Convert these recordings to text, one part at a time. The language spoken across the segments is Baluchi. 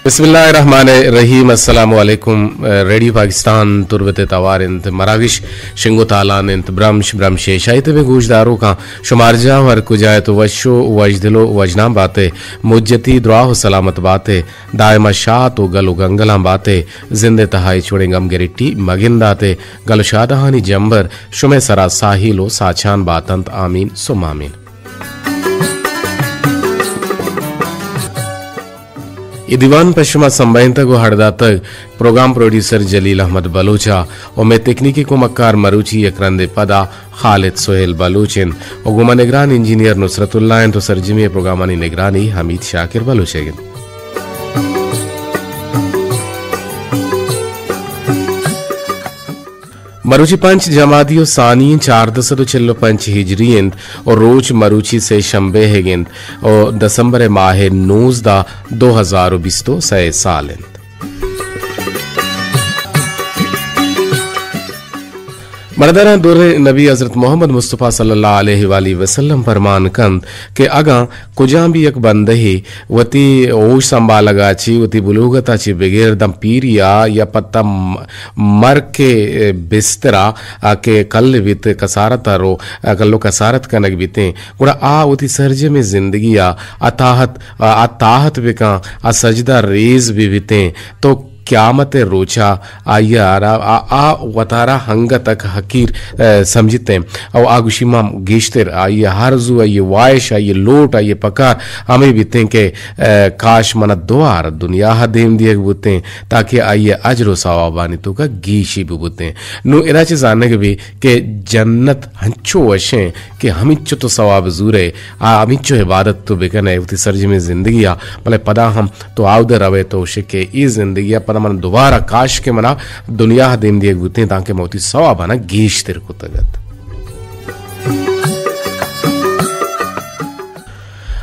بسم اللہ الرحمن الرحیم۔ السلام علیکم۔ ریڈیو پاکستان تربت ءِ توار انت، مراگش شنگ و تالان انت، برمش، برمش ءِ شاہی تبیں گوشداروکاں، شمار جاہ ہر کجا ات، وش و وشدل و وشنام بات ئے، مجتی دراہ و سلامت بات ئے، دائما شات و گل و گنگلاں بات ئے، زند ءِ تہا ہچ وڑیں گم گریٹی مگندات ئے، گل و شادہانی جمبر شمئے سرا ساہیل و ساچان باتنت۔ آمین ثم آمین۔ اے دیوان پہ شما سمبھینتگ و ہڑداتگ پروگرام پروڈیوسر جلیل احمد بلوچ ءَ و مئے تکنیکی کمکار مروچی یک رندے پدا خالد سہیل بلوچ انت و گوں ما نگران انجینئر نصرت اللہ انت و سرجمی پروگرامانی نگرانی حمید شاکر بلوچ ءَ انت۔ مروچی پنچ جمادی و ثانی چاردہ سد و چل و پنچ ہجری انت و روچ مروچی سے شنبے ہگ انت و دسمبر ماہ نوزدہ، دو ہزار و بیست و سئے سال انت۔ مرداراں، در نبی حضرت محمد مصطفی صلی اللہ علیہ وآلہ وسلم فرمان کنت کہ اگاں کجام بھی یک بندے وتی ہوش سنبھالگا چی، وتی بلوغتا چی بگر دم پیریا یا پتہ م-، مرگ کے بسترا آ کہ کل بیت، کسارت رو، آ کلو کسارت کنگ بیتیں، گڑا آ وتی سرجمیں زندگیا آ تاہت، آ تاہت بکاں، آ سجدہ ریز بہ بیتیں، تو قیامت ءِ روچا آئی ءَ را، آ، آ وتارا ہنگتک حقیر، ءَ، سمجھتیں۔ او آ گوشی، ما گیشتر آئی ءِ ہرزو، آئی ءِ واہش، آئی ءِ لوٹ، آئی ءِ پکار ہمے بیتیں کہ، ءَ، کاش منا دوار دنیا ءَ دیم دیگ بوتیں تاکہ آئی ءِ اجر و ثوابانی توکا گیشی بہ بوتیں۔ نوں ادا چہ زانگ بی کہ جنت ہنچو وشیں کہ ہمینچو تو ثواب زورئے، آ ہمینچو عبادت تو بکنئے وتی سرجمیں زندگیا، بلے پدا ہم تو آودا روئے تو گوشئے کہ اے زندگیا پدا من دوبارہ کاش کہ منا دنیا دیم دیگ بوتیں تانکہ من وتی ثوابانا گیشتر کتگ ات۔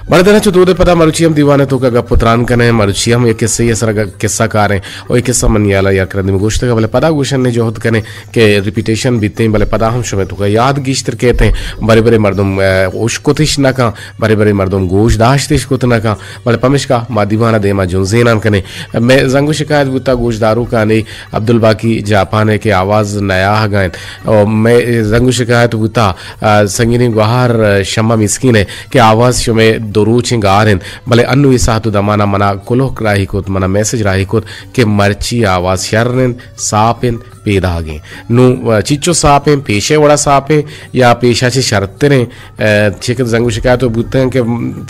بلے دراں چو دود ءَ پدا مروچی ہم دیوان ءِ توکا گپ و تران کنیں، مروچی ہم یک قصہ ءِ سرا گ-، قصہ کاریں و اے قصہ منی ہیالا یک رندی من گوشتگ، بلے پدا گوشن ءِ جہد کنیں کہ ریپیٹیشن بیتیں، بلے پدا ہم شمئے توکا یاد گیشتر کیتیں، برے برے مردم، ءَ، اشکتش نہ کن، برے برے مردم گوش داشتش کت نہ کن، بلے پمیشکا ما دیوان ءَ دیما جنزینان کنیں۔ مئے زنگ و شکایت بوتا گوشداروکانی عبدالباقی جاپان ءِ کہ آواز نیاہگا انت۔ او مئے زنگ و شکایت بوتا، ءَ، سنگینیں گوہار شمع مسکین ءِ کہ آواز شمئے دو روچیں گار انت، بلے انوں اے ساعت و دمانا منا کلوہ راہی کت، منا میسج راہی کت کہ مرچی آواز شر انت، ساپ انت، پیداگیں۔ نوں، ءَ، چچو ساپیں، پیشے وڑا ساپیں یا پیشا چہ شرتریں، ءَ، چہ کہ زنگ و شکایت و بوتگ کہ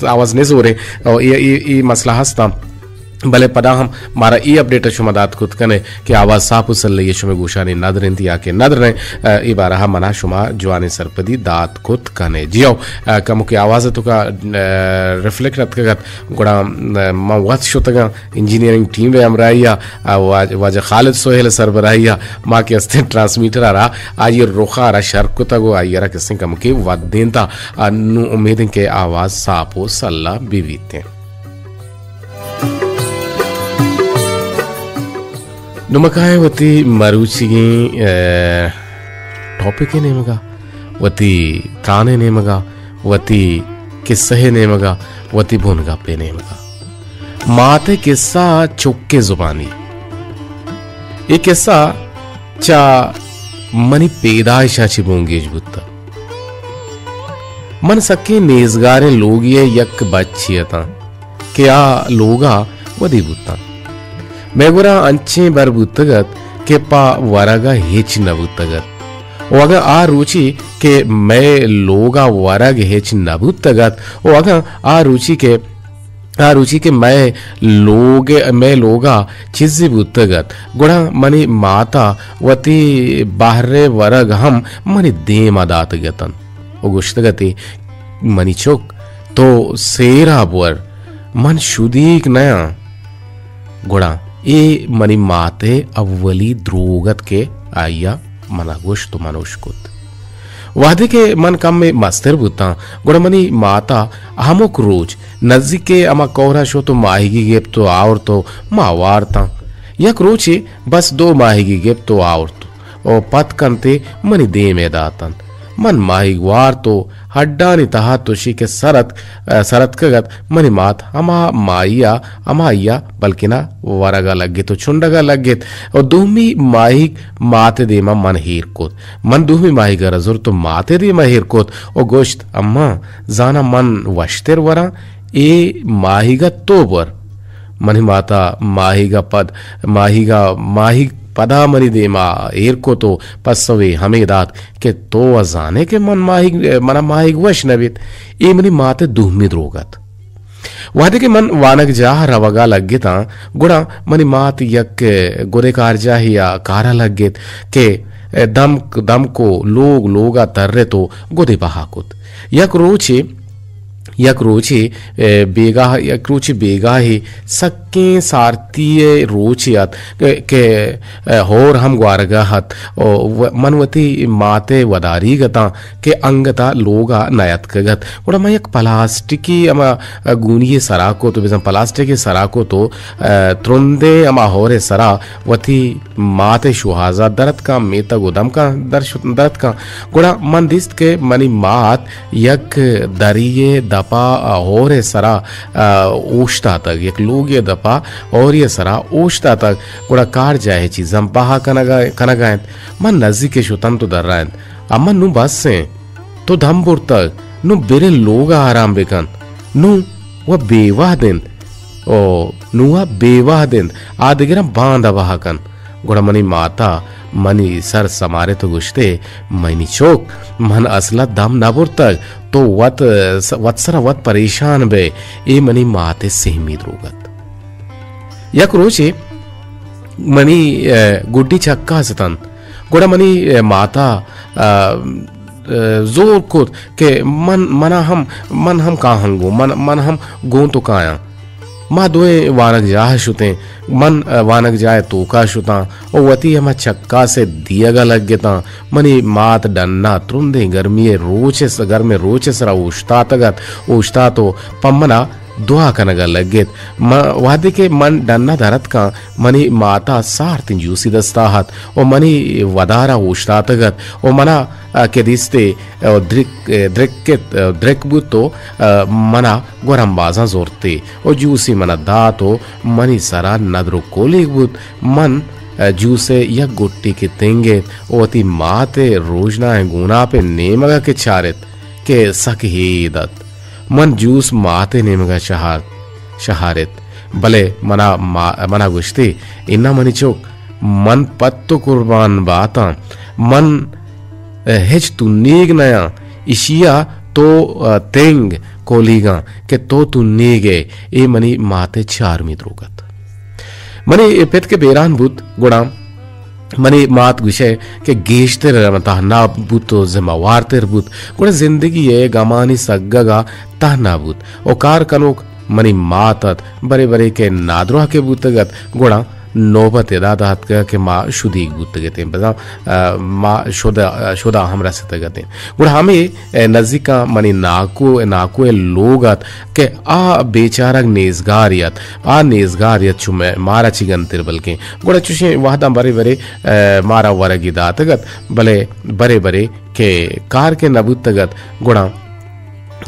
آواز نزوریں، او اے، اے، اے مسئلہ ہستاں۔ بلے پدا ہم مارا اے اپڈیٹ شما دات کت کنے کہ آواز ساپ و سلئی شمئے گوشانی ندر انت یا کہ ندر نہ، ءَ، اے بارہ منا شما جوانیں سرپدی دات کت کنے۔ جی ہو، ءَ، کمو کہ آواز توکا، ءَ، ریفلیکٹ اتکگ ات، گڑا، ءَ، من وت شتگاں انجینئرنگ ٹیم ءِ ہمراہی ءَ، ءَ، واج-، واجہ خالد سہیل ءِ سربراہی ءَ ما کہ استیں ٹرانسمیٹر ءَ را آئی ءِ رخ ءَ را شر کتگ و آئی ءَ را کسیں کمکے ودینتا۔ ءَ، نوں امید انت کہ آواز ساپ و سلا بہ بیتیں۔ نوں ما کائیں وتی مروچیگیں، ءَ، ٹاپک ءِ نیمگا، وتی تران ءِ نیمگا، وتی قصہ ءِ نیمگا، وتی بنگپ ءِ نیمگا۔ مات ءِ قصہ چک ءِ زبانی۔ اے قصہ چہ منی پیدائشا چہ بنگیج بوتگ۔ من سکیں نیزگاریں لوگے ءِ یک بچے اتاں کہ آ لوگا ودی بوتاں۔ مئے گورا انچیں بر بوتگ ات کہ پہ ورگ ءَ ہچ نہ بوتگ ات۔ و اگاں آ روچی کہ مئے لوگ ءَ ورگ ہچ نہ بوتگ ات، و اگاں آ روچی کہ، آ روچی کہ مئے لوگ، مئے لوگ ءَ چیزے بوتگ ات، گڑا منی مات ءَ وتی بہر ءِ ورگ ہم منی دیم ءَ داتگ اتنت و گوشتگ اتی، منی چک، تو سیر ءَ بور، من شدیگ نیاں۔ گڑا اے منی مات ءِ اولی دروگ ات کہ آئی ءَ من ءَ گوشت و من اشکت۔ وہدے کہ من کمے مستر بوتاں، گڑا منی مات ءَ ہمک روچ نزیک ءِ ہما کور ءَ شت و ماہیگی گپت و آورت و ما وارتاں۔ یک روچے بس دو ماہیگی گپت و آورت و پت کنت ءُ منی دیم ءَ داتنت۔ من ماہیگ وارت و ہڈانی تہا تشی کہ سرت، سرتکگ ات، منی مات ہما ماہی ء، ہمائی ء بلکنا ورگ ء لگت و چنڈگ ء لگت و دومی ماہیگ مات ء دیما من ہیر کت۔ من دومی ماہیگ ء را زرت و مات ء دیما ہیر کت و گوشت، اماں، زاناں من وشتر وراں؟ اے ماہیگ ء تو بر۔ منی ماتا ماہیگ ء پد، ماہیگ ء، ماہیگ پدا منی دیما ایر کت و پسوے ہمے دات کہ تو و زانے کہ من ماہیگ، منا ماہیگ وش نہ بیت۔ اے منی مات ء دومی دروگ ات۔ وہدے کہ من وانگجاہ ء روگ ء لگتاں، گڑا منی مات یک گدے کارجاہے ء کار ء لگت کہ دمک، دمک و لوگ، لوگ ء ترت و گدے بہا کت۔ یک روچے یک روچے، اے، بیگاہ، یک روچے بیگاہے سکیں سارتی ء روچے ات کہ، کہ، اے، ہور ہم گوارگا ات۔ او و-، من وتی مات ء وداریگ اتاں کہ انگتا لوگا نیاتکگ ات۔ گڑا من یک پلاسٹکی ہما گونی ء سرا کت و بزاں پلاسٹک ء سرا کت و، اے، ترندیں ہما ہور ء سرا وتی مات ء شوہازا درتکاں، میتگ و دمکاں در شت-، درتکاں۔ گڑا من دیست کہ منی مات یک دری ء دپا ہور ء سرا، آ، اوشتاتگ، یک لوگے ء دپا ہوری ء سرا اوشتاتگ، گڑا کارجاہ ء چیزاں بہا کنگ ء، کنگ ء انت۔ من نزیک ء شتنت و درائینت، اماں نوں بس انت، تو دم برتگ، نوں برے لوگ ء آرام بکن، نوں و بے وہد انت، او نوں و بے وہد انت، آ دگراں باندا بہا کن۔ گڑا منی ماتا منی سر سمارت و گوشتے، منی چک، من اصلا دم نہ برتگ، تو وت، وت سرا وت پریشان بئے، اے منی مات ء سیمی دروگ ات۔ یک روچے منی، اے، گڈی چکاس اتنت، گڑا منی، اے، ماتا، اے، زور کت کہ من، منا ہم، من ہم کاہاں گوں، من، من ہم گوں تو کایاں۔ ما دوئیں وانگجاہ ء شتیں۔ من، ء، وانگجاہ ء توکا شتاں و وتی ہما چکاس ء دیگ ء لگتاں۔ منی مات ڈنا ترندیں گرمی ء روچ ء س-، گرمیں روچ ء سرا اوشتاتگ ات، اوشتات و پہ منا دعا کنگ ء لگت۔ م-، وہدے کہ من ڈنا در اتکاں، منی ماتا سارتیں جوسی دستا ات و منی ودارا اوشتاتگ ات و منا، ء، کہ دیستے، ء، درک، ء، درکت، ء، درک بوت و، ء، منا گورمبازاں زرتے و جوسی منا دات و منی سرا ندر و کولیگ بوت۔ من، ء، جوس ء یک گٹی کہ تنگت و وتی مات ء روژنائیں گوناپ ء نیمگا کہ چارت کہ سک ہید ات۔ من جوس مات ء نیمگا شہارت، شہارت، بلے منا ما-، منا گوشتے، اناں منی چک، من پہ تو قربان باتاں، من ہچ تنیگ نیاں، اشیا تو تنگ کولیگاں کہ تو تنیگ ئے، اے منی مات ء چارمی دروگ ات۔ منی پت کہ بیران بوت، گڑا منی مات گوشئے کہ گیشتر تہنا بوت و ذمہ وارتر بوت، گڑا زندگی ء گمانی سگگا تہنا بوت و کار کنوک منی مات ات۔ برے برے کہ نادراہ کہ بوتگ ات، گڑا نوبت ادا داتگ کہ ما شدیگ بوتگ اتیں، بزاں، ء، ما شد، شدا ہم رستگ اتیں۔ گڑا ہمے، ء، نزیکاں منی ناکو، ناکو ء لوگ ات کہ آ بیچارگ نیزگاری ات، آ نیزگاری ات چو مئے، مارا چی گنتر بلکیں۔ گڑا چوشیں وہداں برے برے، ء، مارا ورگی داتگ ات، بلے برے برے کہ کار کہ نہ بوتگ ات، گڑا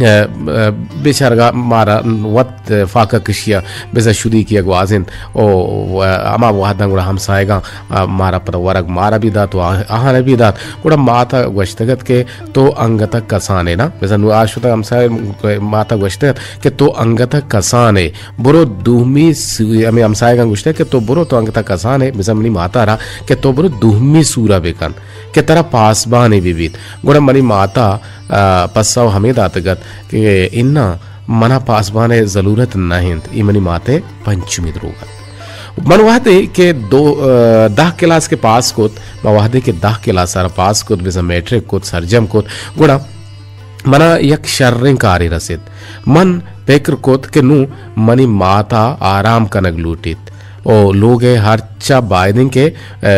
ء، ء، بیچارگا مارا وت فاقہ کشیا بزاں شدیکی ء گوازینت و، و ہما وہداں گڑا ہمسایگاں، ء، مارا پدا ورگ مارا بھی دات و آ-، آہاں بھی دات۔ گڑا ماتا گوشتگ ات کہ تو انگت کسانے نا، بزاں نو آ شتگ ہمسایگ ماتا گوشتگ ات کہ تو انگت کسانے، برو دومی سو-، ہمے ہمسایگاں گوشتگ کہ تو برو تو انگت کسانے، بزاں منی ماتا را کہ تو برو دومی سورا بکن کہ ترا پاسبانے بہ بیت۔ گڑا منی ماتا ء، پسو ہمے داتگ ات کہ اناں منا پاسبان ء ضلورت نہ انت، اے منی مات ء پنچمی دروگ ات۔ من وہدے کہ دو، ء، دہ کلاس کہ پاس کت، من وہدے کہ دہ کلاس ء را پاس کت، بزاں میٹرک کت، سرجم کت، گڑا منا یک شریں کارے رست۔ من پکر کت کہ نوں منی مات ء آرام کنگ لوٹیت او لوگ ء ہرچا بائدیں کہ، ء،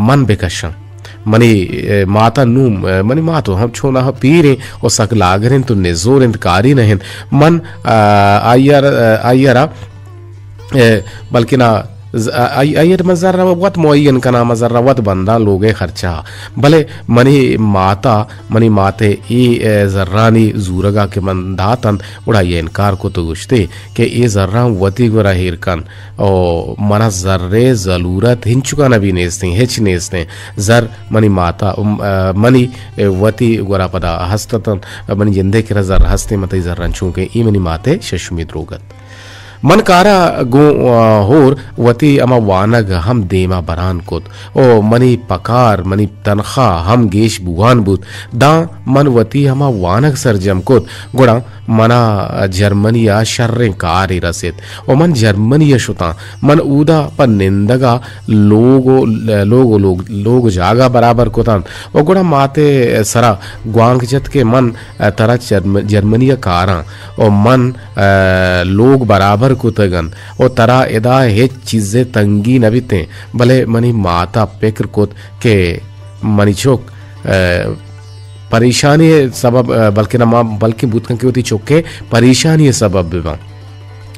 من بکشاں۔ منی، ء، مات ء نوں، ء، منی مات ہم چوناہا پیر انت و سک لاگر انت و نزور انت، کاری نہ انت۔ من، ء، آئی ء را، ء، آئی ء را، ء، بلکنا ز-، آ-، آئی، آئی ءَ من زر وت معین کناں، من زر وت بنداں لوگ ءِ خرچہ ءَ۔ بلے منی مات ءَ، منی مات ءِ اے، اے زرانی زورگ ءَ کہ من دات انت، گڑا آئی ءَ انکار کت ءُ گوشت ئے کہ اے زراں وتی گورا ایر کن۔ او منا زر ءِ ضلورت ہنچکا نبی نیستیں، ہچ نیستیں۔ زر منی مات ءَ، ام، آ، منی، اے، وتی گورا پدا ہست اتنت، منی جند ءِ کرا زر ہستیں، من تئی زراں چون کن؟ اے منی مات ءِ ششمی دروگ ات۔ من کار ءَ گوں، آ، ہور وتی ہما وانگ ہم دیما بران کت۔ او منی پگار، منی تنخواہ ہم گیش بوان بوت۔ داں من وتی ہما وانگ سرجم کت، گڑا منا جرمنی ءَ شریں کارے رست۔ او من جرمنی ءَ شتاں۔ من اودا پہ نندگ ءَ لوگ و، لوگ و، لوگ، لوگ و جاگہ برابر کتنت۔ و گڑا مات ءِ سرا گوانک جت کہ من ترا جرم-، جرمنی ءَ کاراں و من، آ، لوگ برابر کتگ انت و ترا ادا ہچ چیزے تنگی نہ بیتیں۔ بلے منی مات ءَ پکر کت کہ منی چک، آ، پریشانی ءِ سبب، آ، بلکیں نہ ما، بلکیں بوت کنت کہ وتی چک ءِ پریشانی ءِ سبب بہ باں۔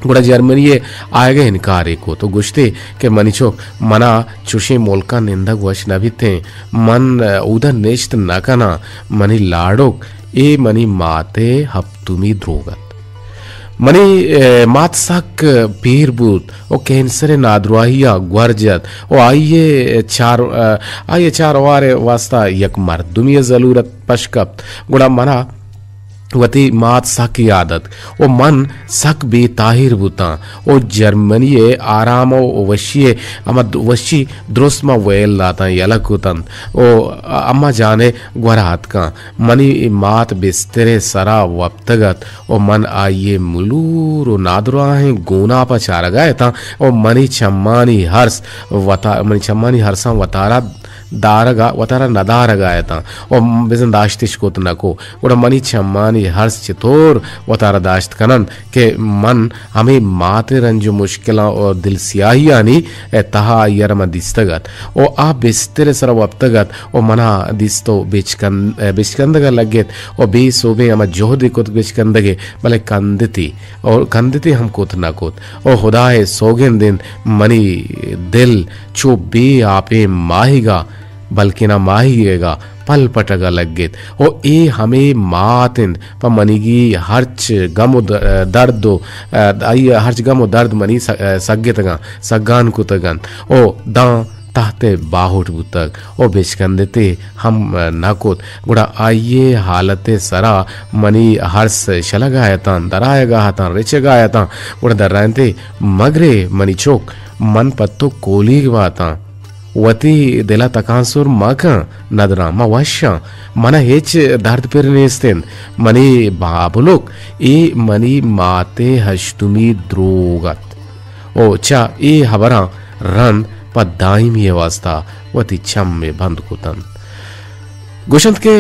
گڑا جرمنی ءِ آیگ ءَ انکارے کت و گوشت ئے کہ منی چک، منا چشیں ملکاں نندگ وش نہ بیتیں، من، آ، اودا نشت نہ کناں، منی لاڈک، اے منی مات ءِ ہپتمی دروگ ات۔ منی، اے، مات سک پیر بوت و کینسر ءِ نادراہی ءَ گورج ات و آئی ءِ چار، آ، آئی ءِ چار وار ءِ واستا یک مردمے ءِ ضلورت پش کپت۔ گڑا منا وتی مات سک یاد ات و من سک بے تاہیر بوتاں و جرمنی ءِ آرام و وشی ءِ ہما د-، وشی درست ما ویل داتاں، یلہ کتنت و اما جان ءِ گورا اتکاں۔ منی مات بستر ءِ سرا وپتگ ات و من آئی ءِ ملور و نادراہیں گوناپ ءَ چارگ ءَ اتاں و منی چمانی ہرس وتا-، منی چمانی ہرساں وتارا دارگ ءَ، وتارا ندارگ ءَ اتاں و بزاں داشتش کت نہ کو۔ گڑا منی چمانی ہرس چتور وتارا داشت کننت کہ من ہمے مات ءِ رنج و مشکلاں و دل سیاہیانی تہا آئی ءَ را من دیستگ ات و آ بستر ءِ سرا وپتگ ات و منا دیست و بچکند-، بچکندگ ءَ لگت و بے سوبیں ہما جہدے کت بچکندگ ءِ، بلے کندتی و کندتی ہم کت نہ کت و ہدا ءِ سوگند انت، منی دل چو بے آپیں ماہیگ ءَ، بلکنا ماہیگ ءَ پل پٹگ ءَ لگت و اے ہمے مات انت پہ منیگی ہرچ گم و د-، درد و، آئی ءِ ہرچ گم و درد منی س-، سگتگاں، سگان کتگ انت و داں تحت ءِ باہوٹ بوتگ و بچکندتے ہم نہ کت۔ گڑا آئی ءِ حالت ءِ سرا منی ہرس شلگ ءَ اتاں، درآیگ ءَ اتاں، رچگ ءَ اتاں۔ گڑا درائینتے، مگرے منی چک، من پہ تو کولیگ باتاں۔ وتی دل ءَ تکانسر مہ کن، ندراں، من وش آں، من ءَ ہچ درد پر نیست انت۔ منی بابلک، اے منی مات ءِ ہشتمی دروگ ات۔ او چہ اے ہبراں رند پہ دائمی ءِ واستا وتی چم ءَ بند کتنت۔ گوشنت کہ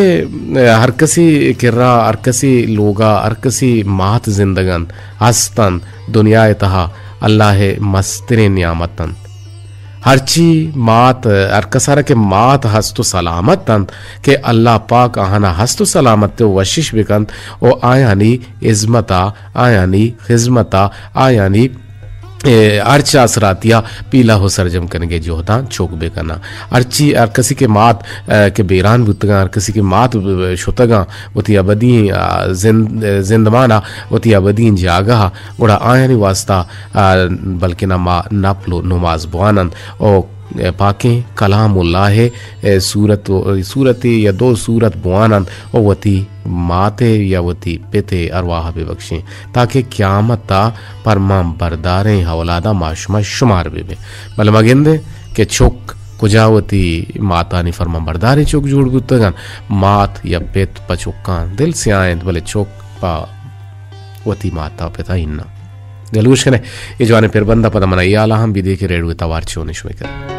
ہر کسی کرا، ہر کسی لوگا، ہر کسی مات زندگ انت، ہست انت، دنیا ءِ تہا اللہ ءِ مستریں نعمت انت۔ ہرچی مات، ہر کسارا کہ مات ہست و سلامت انت، کہ اللہ پاک آہانا ہست و سلامت و وشش بکنت و آیانی ہزمتا، آیانی خزمتا، آیانی، اے، ہرچ آسراتیا پیلہ و سرجم کنگے جہداں چوک بکناں۔ ہرچی، ہر کسی کہ مات، اے، کہ بیران بوتگاں، ہر کسی کہ مات ب-، ب-، شتگاں، وتی ابدی، آ، زند-، زندمانا، وتی ابدی جاگہا، گڑا آیانی واسطہ، آ، بلکنا ما نپل و نماز بواننت و پاکیں کلام اللہ ءِ سورت و، سورتے یا دو سورت بواننت و وتی مات ءِ یا وتی پت ءِ ارواہ ءَ ببخشیں، تاکہ قیامت ءَ پرمان برداریں اولاداں ما شما شمار ببیں۔ بلے ما گندیں کہ چک کجا وتی ماتانی فرمان برداریں چک جوڑ بوتگ انت۔ مات یا پت پہ چکاں دل سیاہ انت، بلے چک پہ وتی مات ءُ پت ءَ اناں۔ دلگوش کن ئے، اے جوانیں پربند ءَ پدا من ءَ اے ہال ءَ ہم بدئے کہ ریڈیو ءِ توار چونیں شمئے کرا۔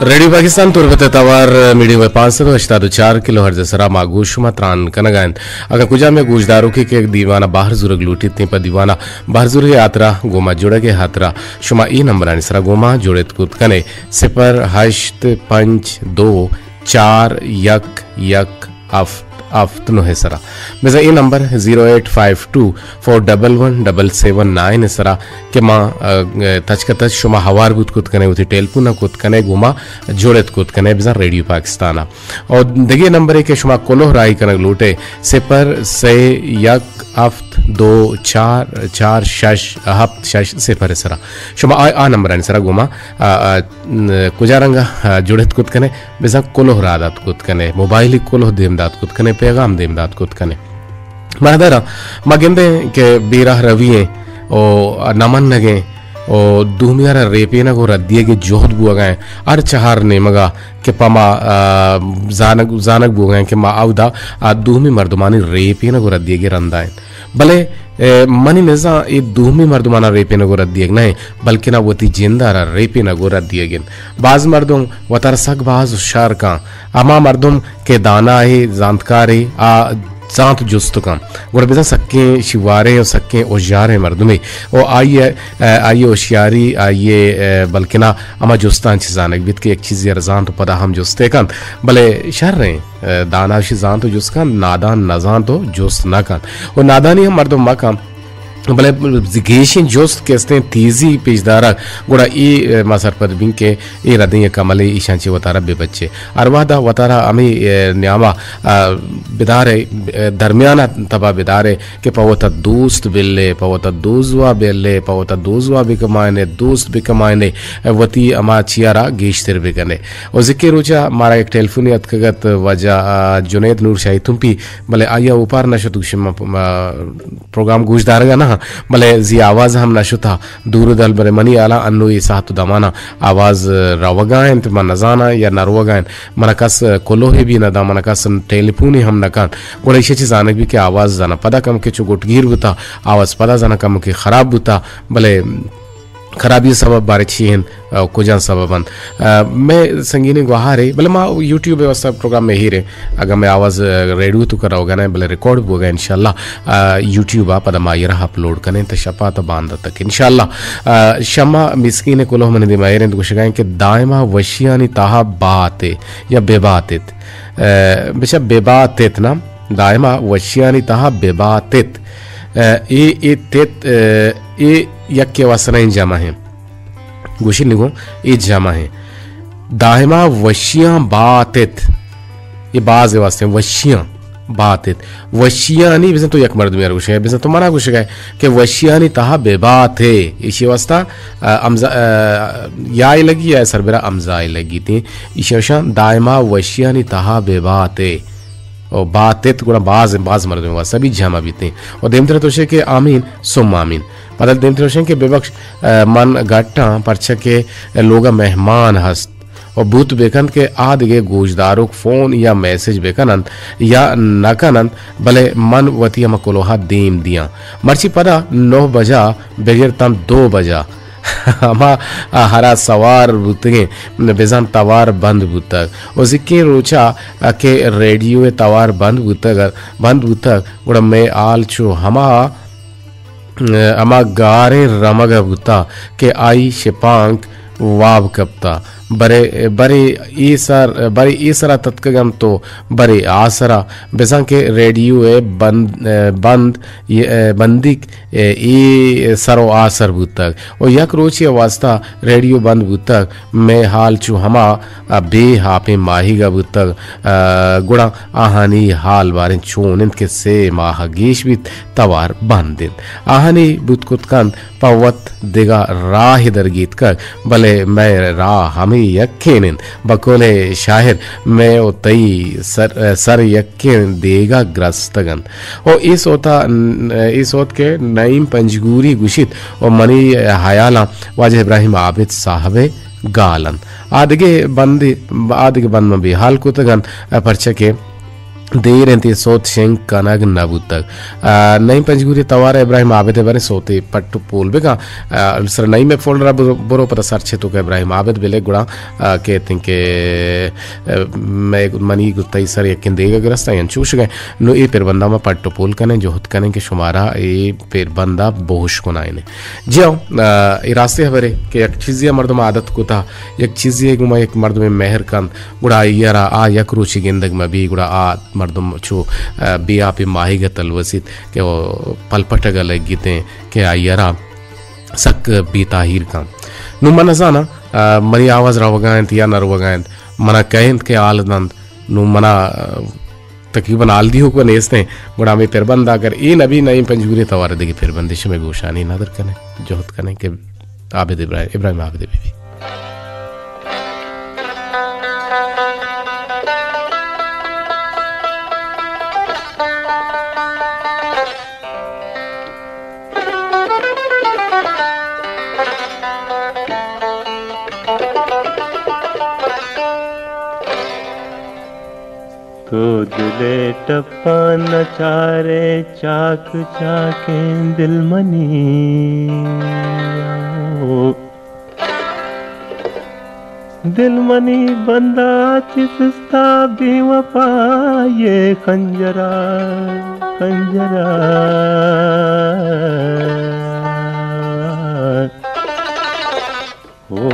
ریڈیو پاکستان تربت ءِ توار میڈیم ویو پانچ سد و ہشتاد و چار کلو ہرٹز ءِ سرا ما گوں شما تران کنگ ءَ انت۔ اگاں کجام یک گوشداروکے کہ دیوان ءَ بہر زورگ لوٹیت، تیں پہ دیوان ءَ بہر زورگ ءِ ہاترا گوں ما جڑگ ءِ ہاترا شما اے نمبرانی سرا گوں ما جڑت کت کنے، صفر ہشت پنچ دو چار یک یک ہفت ہفت نو ءِ سرا۔ بزاں اے number zero eight five two four double one double seven nine ءِ سرا کہ ما، ا، تچک ءَ تچک شما ہوار بوت کت کنے، وتی ٹیلیفون ءَ کت کنے، گوں ما جڑت کت کنے بزاں ریڈیو پاکستان ءَ۔ اور دگہ نمبرے کہ شما کلوہ راہی کنگ لوٹے، صفر سے یک ہفت دو چار چار شش ہفت شش صفر ءِ سرا۔ شما آ، آ نمبرانی سرا گوں ما، آ، آ، کجا رنگا، آ، جڑت کت کنے، بزاں کلوہ راہ دات کت کنے، موبائلی کلوہ دیم دات کت کنے، پیغام دیم دات کت کنے۔ مہدارا، ما گندیں کہ بیراہ روی ایں او نہ منگ ایں او دومی ءَ را ریپینگ و ردیگ ءِ جہد بوگ ءَ ایں۔ ہر چہار نیمگ ءَ کہ پہ ما، آ، زانگ، زانگ بوگ ءَ ایں کہ ما اودا آ دومی مردمانی ریپینگ و ردیگ ءِ رندا ایں۔ بلے، اے، منی نزان اے دومی مردمانا ریپینگ و ردیگ نہ ایں، بلکنا وتی جند ءَ را ریپینگ و ردیگ انت۔ باز مردم وتارا سک باز ہوشیار کن۔ ہما مردم کہ دانا اے، زانتکار اے، آ زانت جست کن، گڑا بزاں سکیں شیواریں و سکیں ہوشیاریں مردمے۔ و آئی ءِ، آئی ءِ ہوشیاری، آئی ءِ، بلکنا ہما جستاں چہ زانگ بیت کہ یک چیزے ءَ را زانت و پدا ہم جستے کنت، بلے شریں۔ دانا وشی زانت و جست کن، نادان نہ زانت و جست نہ کن۔ و نادانی ہم مردم مہ کن۔ بلے گیشیں جست کہ استیں تیزی پیش دارگ، گڑا اے، ما سرپد بین کہ اے ردیں یک عملے ایشاں چہ وتارا بہ بچے۔ ہر وہدا وتارا ہمے، اے، نیاما، آ، بدارے، اے، درمیانا تبا بدارے کہ پہ وتا دوست بلے، پہ وتا دوزوا بلے، پہ وتا دوزوا بکمائنے، دوست بکمائنے، وتی ہما چیارا گیشتر بکنے۔ و زکے روچا مارا یک ٹیلیفونے اتکگ ات واجہ، آ، جنید نور شاہی تمپی، بلے آئی ءَ اوپار نہ شت، گوشی ما، ما پروگرام گوش دارگ ءَ نہ آں، بلے زی آواز ہم نہ شتا۔ دور دل، بلے منی ہیالا انو اے ساعت و دمانا آواز روگا انت، من نزاناں یا نہ روگا انت۔ منا کس کلوہے بھی نہ داں، منا کس ٹیلیفونے ہم نہ کنت۔ گڑا ایشی چی زانگ بی کہ آواز زاناں پدا کمکے چو گٹگیر بوتا، آواز پدا زاناں کمکے خراب بوتا، بلے خرابی سبب بارے چی انت، آ، کجام سبب انت؟ آ، مئے سنگینیں گوہارے، بلے ما یوٹیوب ءِ واسطہ پروگرام مئے ہیریں، اگاں مئے آواز، آ، ریڈیو توکا روگا نہ، بلے ریکارڈ بوگا انشاءاللہ، آ، یوٹیوب ءَ پدا ما ایرا اپلوڈ کنیں تا شپا تا باندا تک انشاءاللہ۔ آ، شما مسکین کلوہ منی دیما ہیریں گوشگا انت کہ دائما وشیانی تہا بات یا بباتت۔ آ، بچا بباتت نا، دائما وشیانی تہا بباتت۔ آ، اے، اے تت، آ، اے یکے واسطہ نہ جمع ہیں۔ گوشی نگو، اے جمع ہیں۔ دائما وشیاں باتت۔ اے باز واسطے وشیاں باتت۔ وشیانی بزن تو یک مردمی ار گوشے، بزن تو منا گوشگا کہ وشیانی تہا بباتے۔ ایشی واسطہ، آ، امزا، آ، یائے لگی یا سربرا امزائے لگی تیں۔ ایشی وشان دائما وشیانی تہا بباتے۔ او باتت گڑا باز، باز مردم واسطہ بھی جمع بیتیں۔ او دیمتر توشے کہ آمین، ثم آمین۔ پدا دیمتر توشے کہ ببخش، آ، من گٹاں، پرچہ کہ لوگا مہمان ہست۔ او بوت بکنت کہ آ دگہ گوشداروک فون یا میسج بکننت یا نکننت، بلے من وتی ہما کلوہا دیم دیاں۔ مرچی پدا نو بجا بگر تاں دو بجا ہما ہرا سوار بوتگیں، بزاں توار بند بوتگ۔ و زکیں روچا کہ ریڈیو توار بند بوتگ، بند بوتگ، گڑا مئے حال چو ہما، ہما گاریں رمگ بوتا کہ آئی شپانک واب کپتا۔ برے، برے اے سر، برے اے سرا تتکگم تو برے آ سرا۔ بزاں کہ ریڈیو بند، بند، بندیک اے سر و آسر بوتگ و یک روچے واسطہ ریڈیو بند بوتگ۔ مئے حال چو ہما بے ہاپیں ماہیگا بوتگ۔ گڑا آہانی حال باریں چون انت کہ سے ماہ گیش بیت توار بند انت۔ آہانی بوت کت کنت پہ وت دگہ راہ درگیتکگ، بلے مئے راہ ہمے یکین انت۔ بقول شاعر، مئے و تئی سر، سر یکیں دیگا گرستگ انت۔ و اے سوتا، اے سوت کہ نعیم پنجگوری گوشیت و منی حیالاں واجہ ابراہیم عابد صاحب گال انت۔ آدگہ بند، آدگہ بند من بے حال کتگ انت، پرچہ کہ دیر انت، اے سوت شنگ کنگ نہ بوتگ۔ آ، نعیم پنجگوری توار ءَ ابراہیم عابد ءَ بریں سوتے پٹ ءُ پول بکن۔ آ، سر نعیم ءِ فولڈر ءَ برو، برو پدا سرچ ءِ توک ءَ ابراہیم عابد بلے گڑا، آ، کہتیں کہ، آ، مئے، منی گوں تئی سر یکیں دیگ ءَ گرستاں، انچو گوشگ ءَ۔ نوں اے پربند ءَ ما پٹ ءُ پول کنیں، جہد کنیں کہ شمارا اے پربند ءَ بوش کنائینیں۔ جی ہو، آ، اے راستیں ہبرے کہ یک چیزے ءَ مردم عادت کتا، یک چیزے ءَ گوں ما یک مردمے مہر کنت، گڑا آئی ءَ را آ یک روچے گندگ مہ بی، گڑا آ مردم چو، آ، بے آپیں ماہیگ ءَ تلوسیت کہ او پلپٹگ ءَ لگیتیں کہ آئی ءَ را سک بے تاہیر کن۔ نوں من نزاناں، آ، منی آواز روگا انت یا نہ روگا انت، منا کئے انت کہ حال دنت، نوں منا، آ، تقریباً حال دیوک و نیستیں، گڑا ہمے پربند اگر اے نبی نعیم پنجگوری توار ءَ دگہ پربندے شمئے گوشانی ندر کنیں، جہد کنیں کہ عابد ابراہیم، ابراہیم عابد بی بی۔ تو دل ءِ ٹپاں نہ چارئے، چاک چاکیں دل منی۔ او دل منی بندا چہ سستا بے وفائے خنجرا، خنجرا۔ او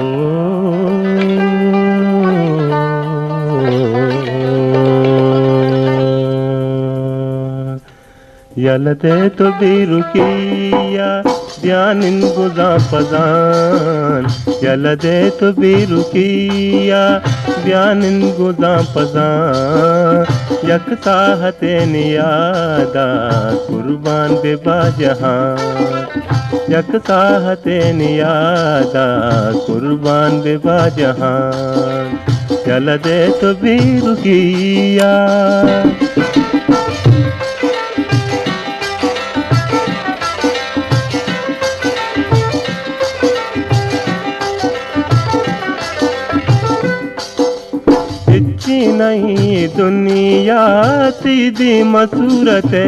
یلہ دئے تو بیرکی ءَ بیا نند گوں زان پہ زان، یلہ دئے تو بیرکی ءَ بیا نند گوں زان پہ زان۔ یک ساہتے نیادا قربان بہ با جہان، یک ساہتے نیادا قربان بہ با جہان۔ یلہ دئے تو بیرکی ءَ۔ ہچی نہ ایں دنیا تئی دیم ءِ صورت ءَ،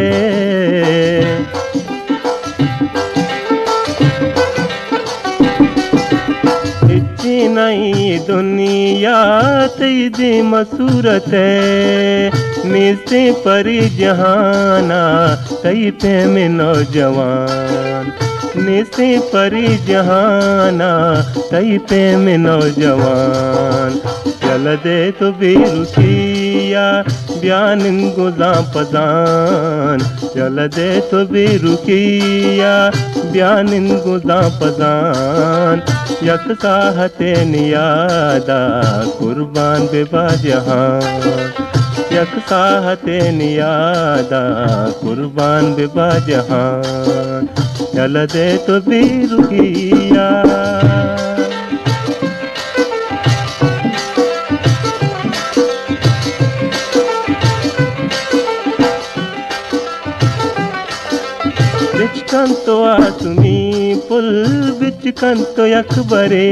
ہچی نہ ایں دنیا تئی دیم ءِ صورت ءَ، نیستیں پرے جہان ءَ تئی پیم نوجوان، نیستیں پرے جہان ءَ تئی پیم نوجوان۔ یلہ دئے تو بیرکی ءَ بیا نند گوں زان پہ زان، یلہ دئے تو بیرکی ءَ بیا نند گوں زان پہ زان۔ یک ساہتے نیادا قربان بہ با جہان، یک ساہتے نیادا قربان بہ با جہان۔ یلہ دئے تو بیرکی ءَ۔ بچکن تو آسمی پل، بچکن تو یک برے۔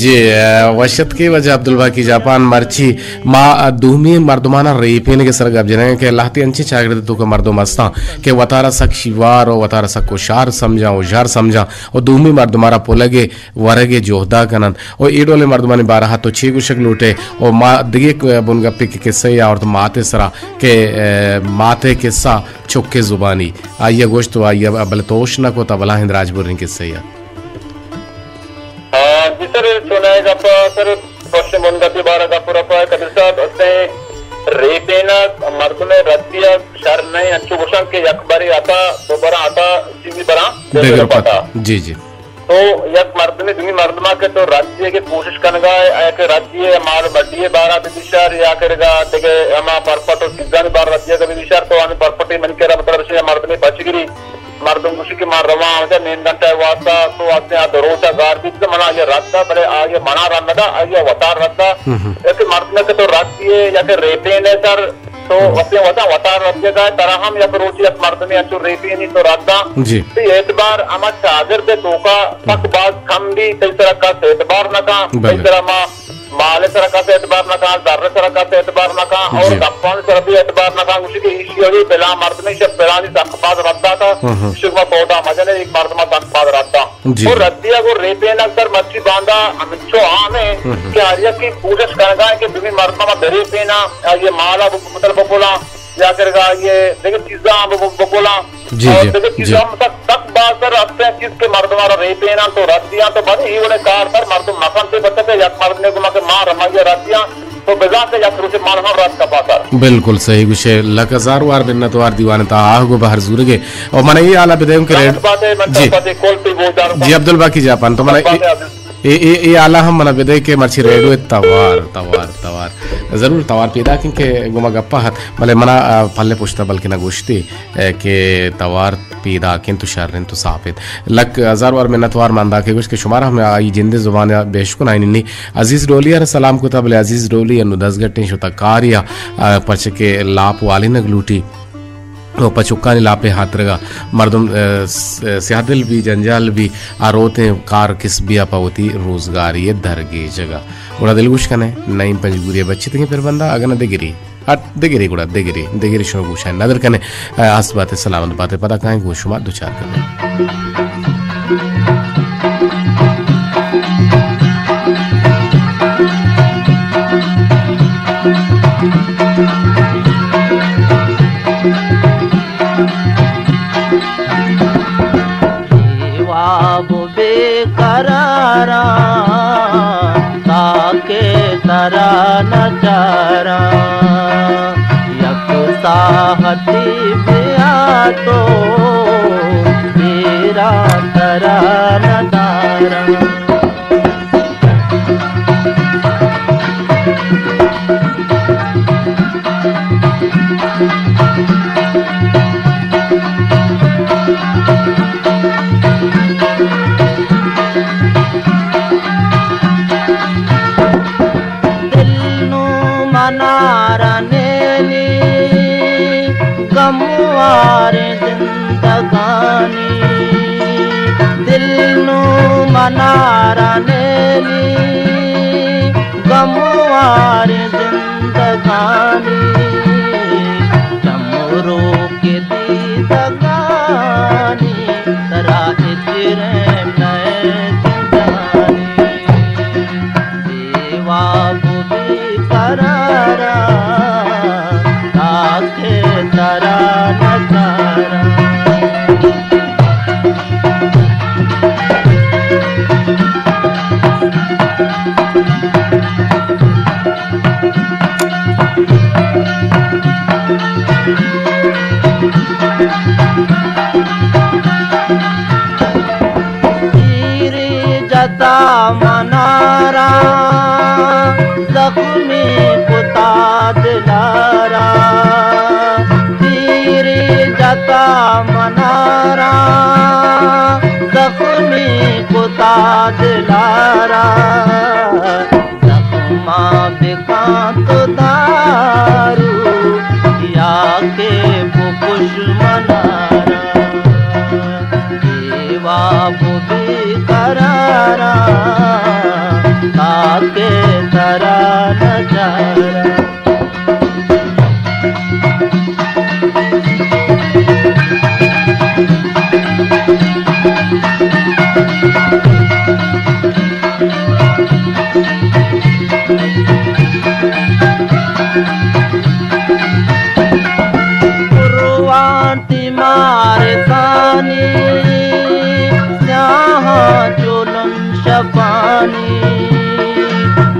جی، ء، وش اتکے واجہ عبدالباقی جاپان۔ مرچی ما، ء، دومی مردمانا ریپینگ ء سر گپ جنگ کہ لہتے انچیں چاگرد توکا مردم ہستاں کہ وتارا سک شیوار و وتارا سک ہوشار سمجھاں، ہوشار سمجھاں و دومی مردمارا پلگ ء ورگ ء جہدا کننت۔ و اے ڈولیں مردمانی بارہا تو چے گوشگ لوٹئے؟ و ما دگہ یک بنگپے کہ قصہ یے آورت مات ء سرا کہ، ء، مات ء قصہ چک ء زبانی۔ آئی ء گوشت و آئی ء بلے تو ہوش نہ کت، بلاہیں دراج بریں قصہ یے۔ ہاں، جی سر، چونائے گپ سر، پشت بنگپے بارہ گپ رپا ہے قدیر صاحب، اسے ریپینا مردم ردیا شر نہیں، انچو گوشن کہ یک بری آتا، دو برا آتا، چیزی برا دگر پتا۔ جی، جی۔ تو یک مردمے دومی مردما کہ تو رد دیگ ء کوشش کنگا ئے، آیا کہ رد دیے مال مڈی ء بارا بہ بشار یا کرگا دگہ ہما پرپٹ و چیزانی بارا رد دیگ ء بہ بشار، تو ہمیں پرپٹی من کرا مطلب اسی مردمے پچگری، مردم گوشی کہ ما رواں ہمجا نیم گھنٹہ ء واسطہ، تو واسطے آ دو روچا گار بیت، تو منا آئی ء رد دا، بلے آئی ء منا رد نہ دا، آئی ء وتار رد دا۔ ہم ہم۔ یک مردمے کہ تو رد دیے یا کہ ریپین ء سر تو وتی وطن وتارا رسیگا ئے، ترا ہم یک روچے یک مردمے انچو ریپینی تو رد داں۔ جی۔ تئی اعتبار ہما چاگرد ءِ توکا سک باز کم بی، تئی سرا کس اعتبار نہ کن، بلے۔ تئی سرا ما مال ءِ سرا کس اعتبار نہ کن، زر ءِ سرا کس اعتبار نہ کن، اور جی۔ گپانی سرا بھی اعتبار نہ کن، گوشی کہ ایشی ءَ پلان مردمے، شپ پلانی سک باز رد داتا، ہم ہم۔ شما پودا مجنے، ایک مردمہ سک باز رد دا۔ جی۔ اور ردی ءَ گوں ریپینگ سر مرچی باندا ہمچو عام ہے ہم ہم۔ کہ ہر یکی کوشش کنگا ہے کہ دومی مردمہ ما بریپینا، آئی ءِ مالا بکتل بکلا، یا کرگا آئی ءِ دگہ چیزاں بکلا۔ جی، اور جی، دگہ جی۔ چیزاں ہم سک، سک باز سر ہستیں چیز کہ مردم آرا ریپینا تو رد دیاں تو بلے اے وڑیں کار سر مردم مکن تے بچکے یک مردمے گما کہ ما رمائی رد دیاں تو بزاں کہ یک روچے مال ہم رد کپا سر۔ بالکل صحیح گوشے، لک ہزار وار منت وار دیوان تا آہ گو بہر زورگے۔ اور من اے حالا بدیوں کہ ریڈ-، بات ہے، من جی۔ بات ہے، کول پہ گوشدار جی، عبدالباقی جاپان، تو من اے، بات ہے، عبدال- اے، اے، اے حالا ہم من بدے کہ مرچی ریڈو توار، توار، توار۔ ضرور توار پیدا کن کہ گما گپا ہت، بلے منا، آ، پلے پشتا بلکہ نہ گوشتی، اے، کہ توار پیداک انت و شر انت و ساپ انت۔ لک ہزار وار منت وار ماندا کہ گوشت کہ شمارا ہم آئی جندے زبان ءَ بہ اشکنائینی۔ عزیز ڈولی ءَ را سلام کتا، بلے عزیز ڈولی انو دزگٹیں شتا کاری ءَ، آ، پرچہ کہ لاپ والینگ لوٹی۔ و پہ چکانی لاپے ہاترگا مردم، آ، س-، سیاہ دل بی، جنجال بی، آ روتیں کار کسبی ءَ پہ وتی روزگاری ءِ درگیجگا۔ گڑا دلگوش کنے، نعیم پنجگوری ءِ بچتگیں پربندا، اگہ نہ دگری۔ ہٹ دگرے گڑا دگرے، دگرے شما گوشاں ندر کنے۔ آ، ہست باتے، سلامت باتے، پدا کائیں گوں شما دوچار کنے۔ واب بے قراراں، تاکہ ترا نہ چاراں۔ یک ساہتے بیا تو، دیراں ترا نہ داراں۔ دل نوں منارا نیلی، گموار زندگانی۔ دل نوں منارا نیلی، گموار زندگانی۔ چمرو کے دیدگانی، ترا اجریں نئے زندانی۔ بے واب و بے قراراں، تاکہ ترا نہ چاراں۔ تیری جتا منارا، زخمی کتا دلارا۔ تیری جتا منارا، زخمی کتا دلارا۔ زخما بکاں تو دارو، یا کہ بکش منارا۔ بے واب و بے قراراں، تاکہ ترا نہ چاراں۔ قربان تئی مارثانی، سیاہاں چولن شپانی۔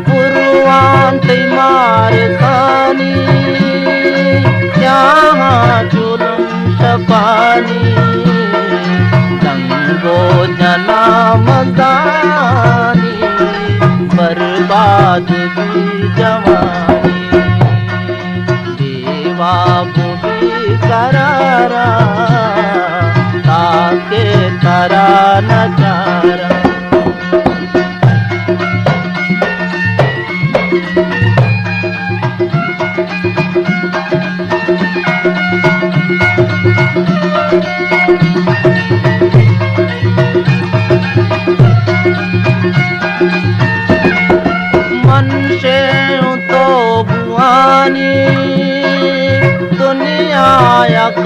قربان تئی مارثانی، سیاہاں چولن شپانی۔ دنگو جنا مزانی، برباد بی جوانی۔ بے واب و بے قراراں، تاکہ ترا نہ چاراں۔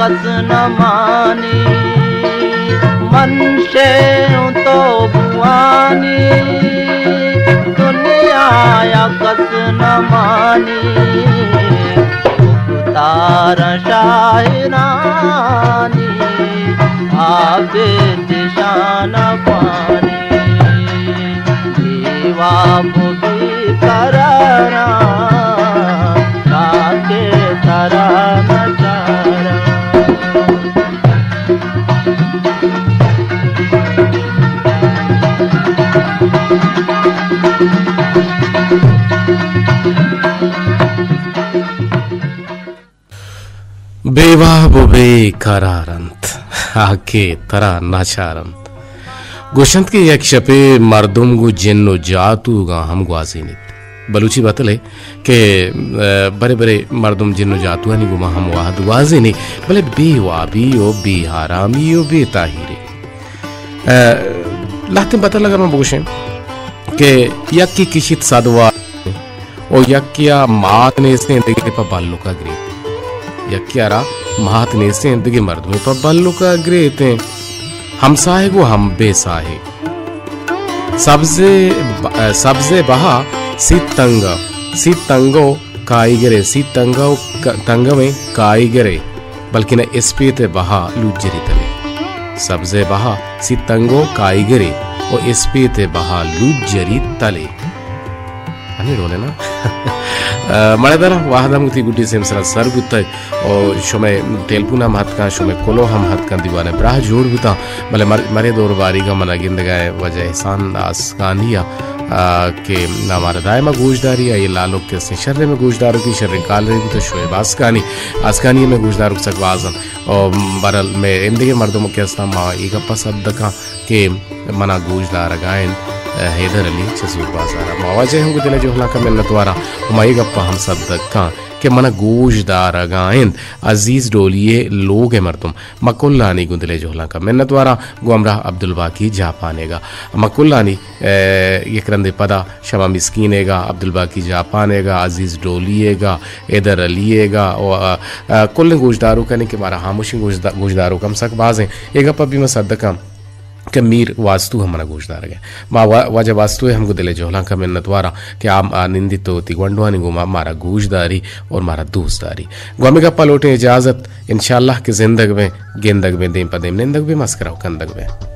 کس نہ مانی، من شے اوں تو بوانی، دنیا ءَ کس نہ مانی، گفتار شاعرانی، عابد شان پانی۔ بے واب و بے قراراں، تاکہ ترا نہ چاراں۔ بے واب و بے قرار انت، آ کہ ترا ناچار انت۔ گوشنت کہ یک شپے مردم گوں جن و جاتوگاں ہم گوازینیت۔ بلوچی بتلے کہ، ء، برے برے مردم جن و جاتوانی گوما ہم وہد گوازینے، بلے بے وابی و بے آرامی و بے تاہیری۔ ء، لہتیں بتل اگر من بگوشیں کہ یکے کشیت صد وار، و یکے ءَ مات نیستیں، دگرے پہ بلوک ءَ گریت۔ یکے ءَ را مات نیستیں، دگہ مردمے پہ بلوک ءَ گریتیں۔ ہمساہگ و ہم بے ساہگ۔ سبزے ب-، سبزے بہا سیت تنگ، سیت تنگو کائیگرے، سیت تنگو ک-، تنگویں کائیگرے۔ بلکن اسپیت ءِ بہا لوجری تلے۔ سبز ءِ بہا سیت تنگو کائیگرے و اسپیت ءِ بہا لوجری تلے۔ ہمے ڈولے نا؟ ء، مڑدار، وہد ہم وتی گڈی سیمسرا سر بوتگ و شمئے ٹیلپون ہم ہتکاں، شمئے کلو ہم ہتکاں، دیوان ءِ براہ جوڑ بوتاں، بلے مر-، مرے دور باریگا منا گندگا ءِ واجہ احسان آسکانی ءَ، ء، کہ مارا دائما گوشداری ءَ، اے لالک کہ استیں شریں مئے گوشداروکے، شریں کالرے بوتہ شعیب آسکانی۔ آسکانی ءِ مئے گوشداروک سک باز انت۔ او بہرحال مئے ایندگہ مردم کہ استاں، ما اے گپا سد دکاں کہ منا گوشدارگا انت حیدر علی چہ زور بازارا۔ ما واجہ ہم گوں دل ءِ جہلانکا منتواراں و ما اے گپا ہم سد دکاں کہ منا گوشدارگا انت عزیز ڈولی ءِ لوگ ءِ مردم۔ ما کلانی گوں دل ءِ جہلانکا منتواراں، گوں ہمراہ عبدالباقی جاپان ئیگا۔ ما کلانی، ء، یک رندے پدا شما مسکین ئیگا، عبدالباقی جاپان ئیگا، عزیز ڈولی ئیگا، حیدر علی ئیگا و، ء، ء، کلیں گوشداروکانی کہ مارا ہاموشیں گوشدا-، گوشداروک ہم سک بازیں۔ اے گپا بھی ما سد دکاں کہ میر واستو ہم منا گوشدارگا۔ ما وا-، واجہ واستو ءِ ہم گوں دل ءِ جہلانکا منتواراں کہ آ، آ نندیت و وتی گونڈوانی گوما مارا گوشداری اور مارا دوست داری۔ گوں ہمے گپا لوٹیں اجازت، انشاءاللہ کہ زندگ بیں، گندگ بیں، دیم پہ دیم نندگ بیں، مسکرا و کندگ بیں۔